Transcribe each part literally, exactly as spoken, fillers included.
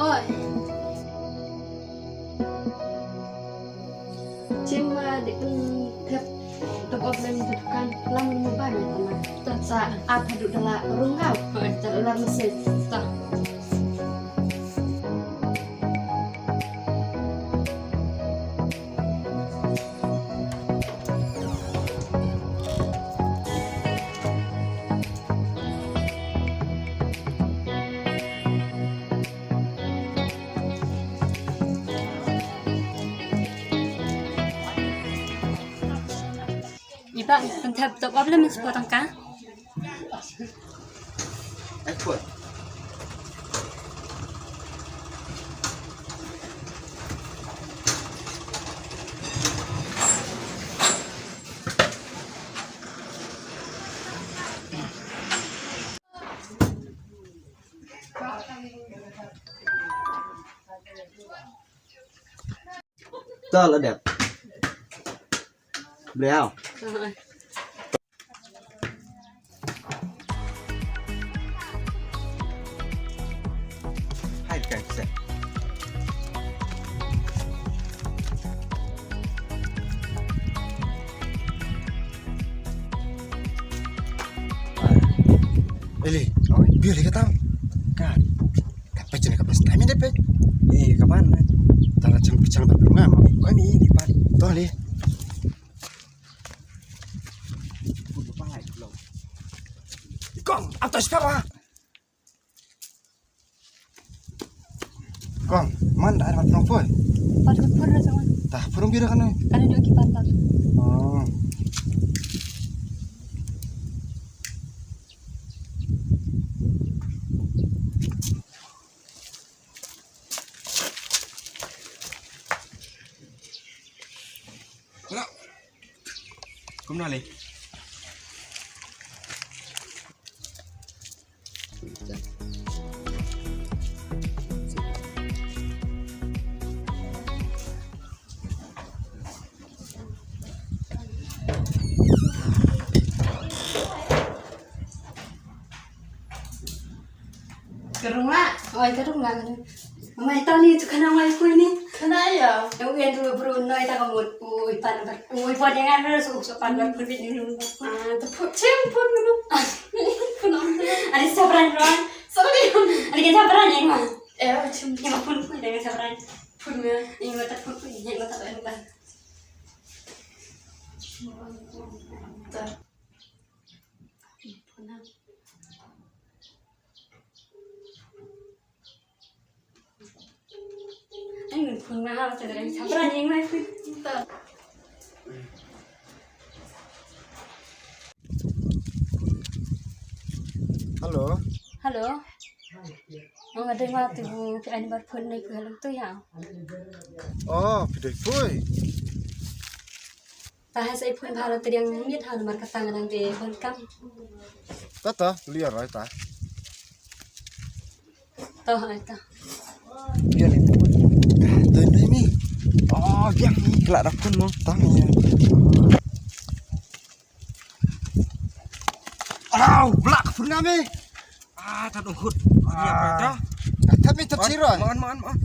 Oi. Chim, ah, dei pynthep top up lem tu kan lang mo ba ni tama. Ta sa ap hadu dala rungau. Oi, ta dala mesin. Ta. Iba, pynthep top up lem siphew tyngka. To la dep. Bliau. Hai kai se. Eli, biar dia kata. Kan. Ka peit ne ka peit, ka mih de peit. Eh, ka ban. Tang la chang peit chang da pynlong ma. Ka mih ne pat. To leh. Kong, ap ta spa ba. Kong, man da ar mat nong poi. Pat ka phone ra jong. Ta phone bi ra kan. Kan dei ki pat ta. Oh. Kumno lei? Ka rung lah. Oi, ka rung lah. Mai tau ni tu kana mai kui ni. Kana ya. Yang uyan tu bro noi ta ka mut. Ui pan bar. Ui pan yang ada su su pan bar pun ni. Ah, tu put chem pun ni. Pun on. Ada sabran ron. Sorry. Ada kita sabran yang mah. Eh, chem. Yang pun pun dengan sabran. Pun ni. Yang mata pun pun yang mata pun. Tak. Hello. Hello. Nga dei ma tu bu ki an bar phone nei ku hello tu ya. Oh, phi dei poi. Ta ha sa i phone bha lo, te dang miet ha namar kata nga dang dei phone kam. Ta ta, liar ai ta. To ai ta. Liar ai phone. Ta dei ni. Oh, biang ni. Kelak da phone mo. Ta ni. Au, blak phone nga me. Ah, ta dong khut. Ni apa ta? Thap mi thap siro. Mon, mon, mon.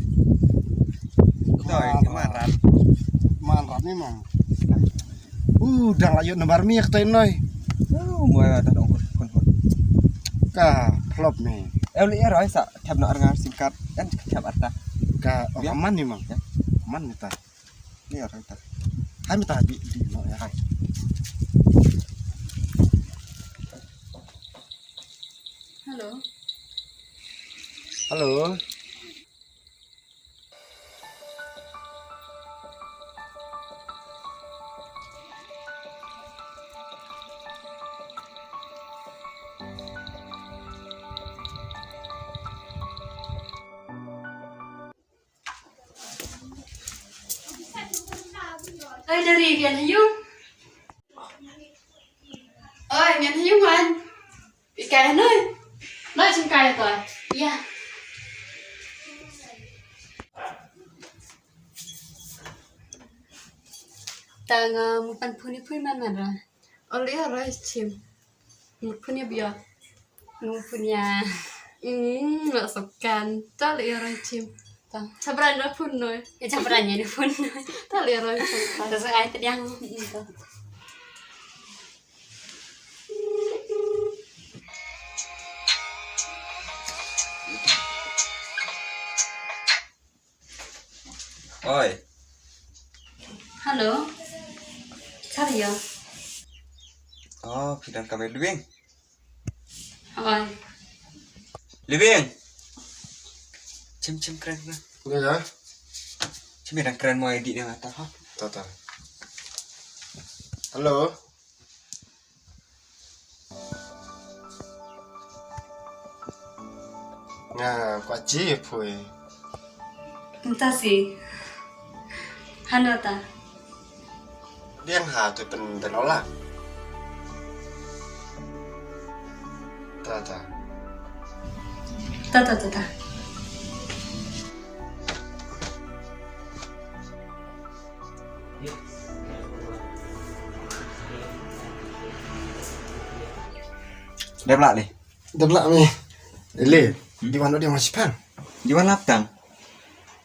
Doi, ki man rat. Man rat ni mang. Uh, dang la ïoh nambar mi ktoi noi. Uh, mo ta dong khut, khut, khut. Ka flop mi. Eh, uli ya roi sa, thap no arngar sim card. Kan thap arta. Ka, oh, man ni mang. Ya. Man ni ta. Ni arta. Hai mi ta bi, bi no ya. Hai. Hello. Hello. Oi, Dari, bian ha ïung. Oi, bian ha ïung wan. Pi kai hanoi. Noi chim kai to. Ïa. Tang, uh, mut pan phone ïa phi man man ra. Oli ra chim. Mut phone ïa bian. Ngu punya. Hmm, mak sokan. Tal iro chim. Tal. Chabran da pun noi. Ya chabran ya da pun noi. Tal iro chim. Terus ai tediang. Oi. Hello. Char ya. Oh, phi dang kam ïa Liwing? Oi. Liwing. Chim chim kren na. Ngi ya. Chim dang kren mo ïa di ne mata ha. Ta ta. Hello. Nga kwah ji phui. Nta si. Hano ta. Diang ha tu pen pen ola. Ta ta. Ta ta ta ta. Dep lah ni. Dep lah ni. Ele, di wan di wan sipan. Di wan lap tang.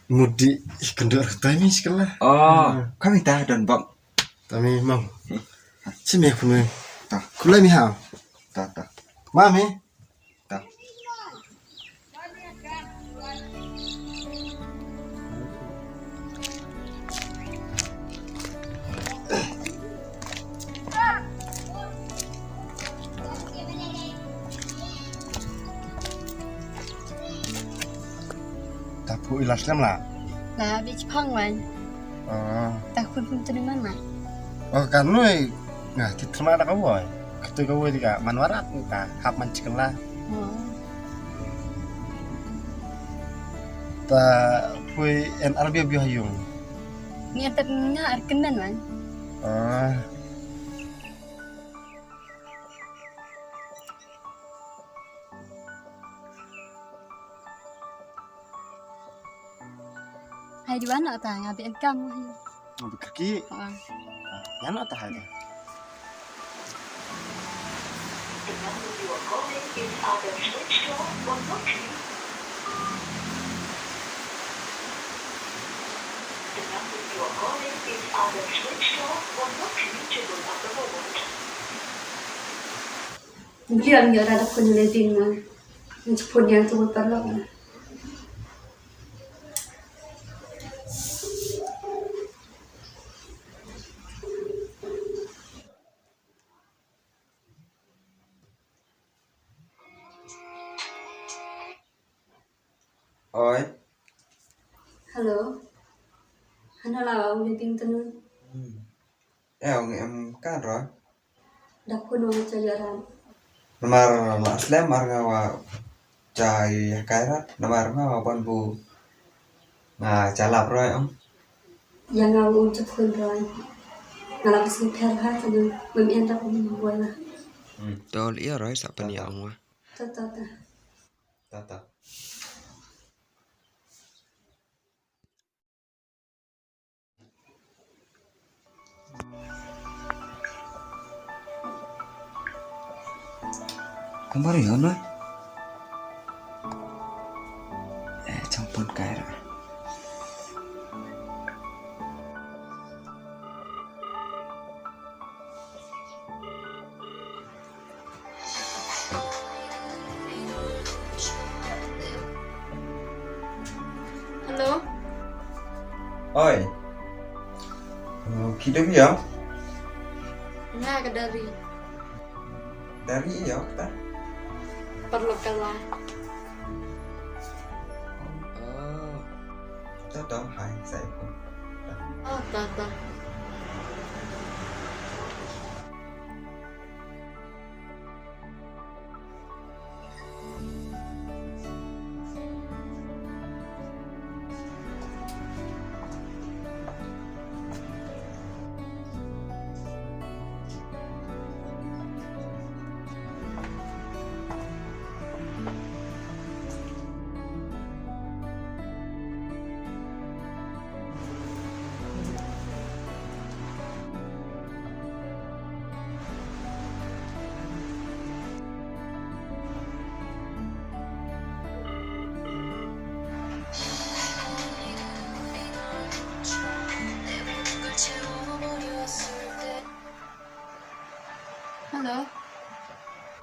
Mudi ih kendur tami sekala. Oh, kami ta don bok. Tami mau. Simi aku ni. Ta. Kulai mi ha. Ta ta. Mami. Ta. Ta phu ila slem la. La bi chipang wan. Oh. Ta khun khun tuni man ma. Oh, kan noi. Nga ti therma da kawoi. Katu kawoi tiga man warat ka hap man chicken la. Oh. Ta phui en arbia bio hayung. Ni atat nga ar kenan wan. Ah. Hai di wana ta nga bi enkam mo hi. Mo bi kerki. Ha. Nga na ta hai ta. The number you are calling is either switched off or not reachable. The number you are calling is either switched off or not reachable at the moment. Beliau ni ada pun le ding na. Ni pun yang tu perlu na. Oi. Hello. Hana la wa uli ting tenu. Hmm. Eh, ong em kan ro. Da kuno cha yaran. Namar la slem ar nga wa cha ya kairat namar nga wa ban bu nga cha lap roi ong. Ya nga u cha phun roi. Nga la bisi pher ha cha nang mem en da ong wa la. Hmm. Dol ia roi sa pan ya ong wa. Ta ta ta. Ta ta. Kamar ïa no. Eh, champon kaira. Hello. Oi. Ki dei ïa? Nga ka dari. Dari ïa ta? Perlu kala. Oh. Ta dong hai sai pun. Oh, ta ta.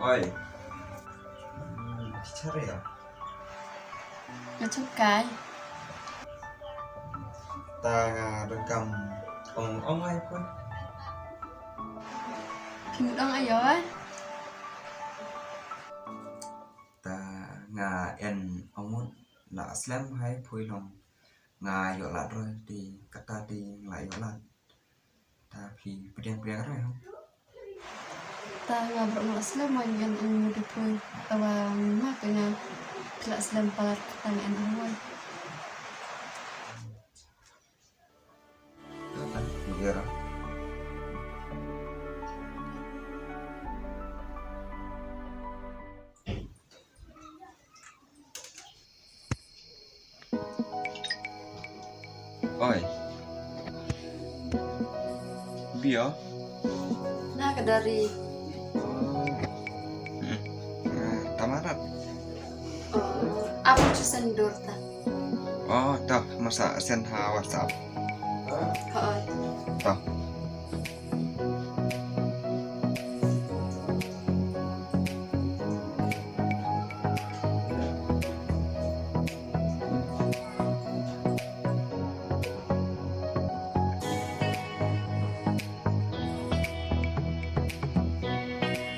Oi. Hmm, phi chare ïa? Nga chuk kai. Ta nga donkam ong ong ai pun. Phim ong ayo ai. Ta nga en ong mut la slem hai phui long. Nga ïoh lad roi te kata te nga la ïoh lad. Ta phi pdiang pdiang roi hang. Ta nga bro nga slem wan ngan ong mut pun. Tawa ma ka nga kla slem palat ta ngan ong wan. Oi. Bio. Na ka dari. Hmm. Ah, tamarat. Oh, apa tu sendur ta? Oh, toh, masa send ha WhatsApp. Hoi. Toh.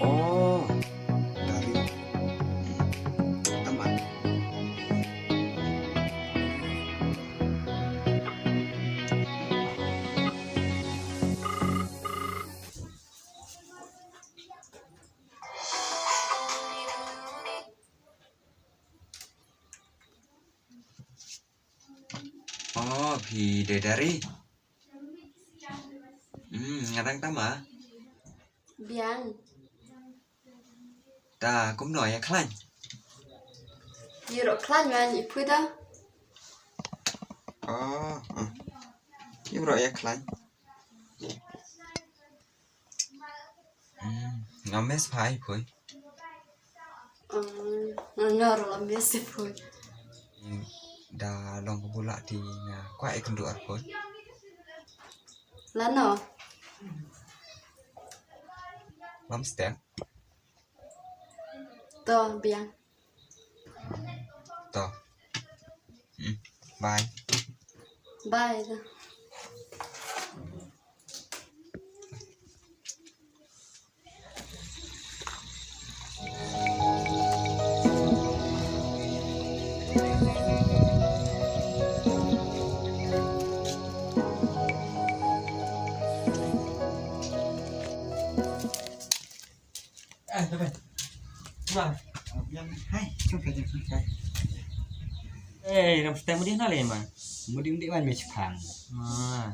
Oh, dari. Teman. Oh, phi dei dari. Hmm, nga dang tama. Biang. Ta kumno ïa khlaiñ? Ïa ro khlaiñ man i phuda. Oh, hmm. Ïa ro ïa khlaiñ. Hmm, nga mes phai phui. Hmm, nga ruh la mes phai phui. Hmm, da long ka bula ti nga kwah ikynduh ar phui. Lano? Lam stek. To biang. To. Hmm. Bye. Bye. Eh, ram stai mudi na le ma. Mudi mudi wan me chipang. Ah.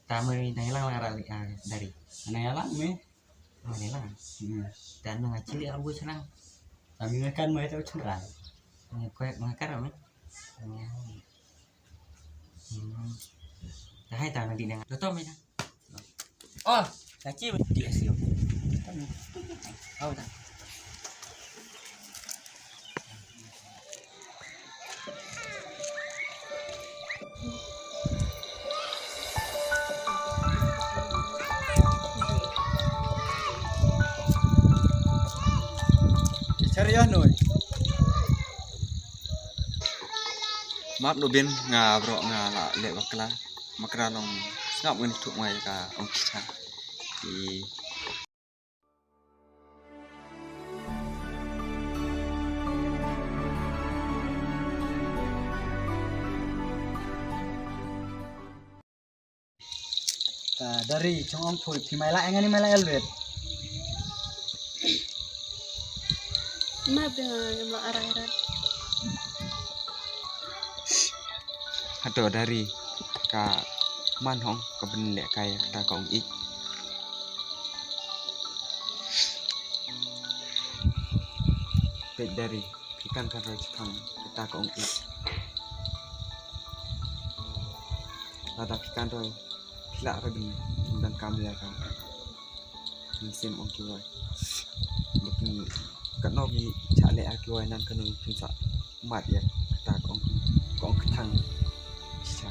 Ta me na lang la ra li, ah, dari. Na lang me. Oh, ni lang. Hmm. Ta nang achi li abu chang. Ta me kan me ta chang. Ni ko me kan me. Hmm. Hmm. Ta hai ta na di nang. To to me. Oh, ka chi ba ti asio. Au ta. Char ïa noi. Map Lubin nga bro nga la leh bakla. Makra long sngap ngan tuk ngai ka ong kita. Ki. Ta dari chong ong phui phi mai la engan ni mai la elwet. Ma bi nga ngam la arai rat. Hato dari ka man hong ka ban leh kai ta ka ong ik. Peit dari. Phi kan kan roi chipang kita ka ong ik. Lada phi kan roi phi lah roi bin bin kam ïa ka. Mynsiem ong ki roi. Ba kin katno ki chah leh ha ki roi nan kano phin sa mad ïa kita ka ong ka ong kthang. Chicha.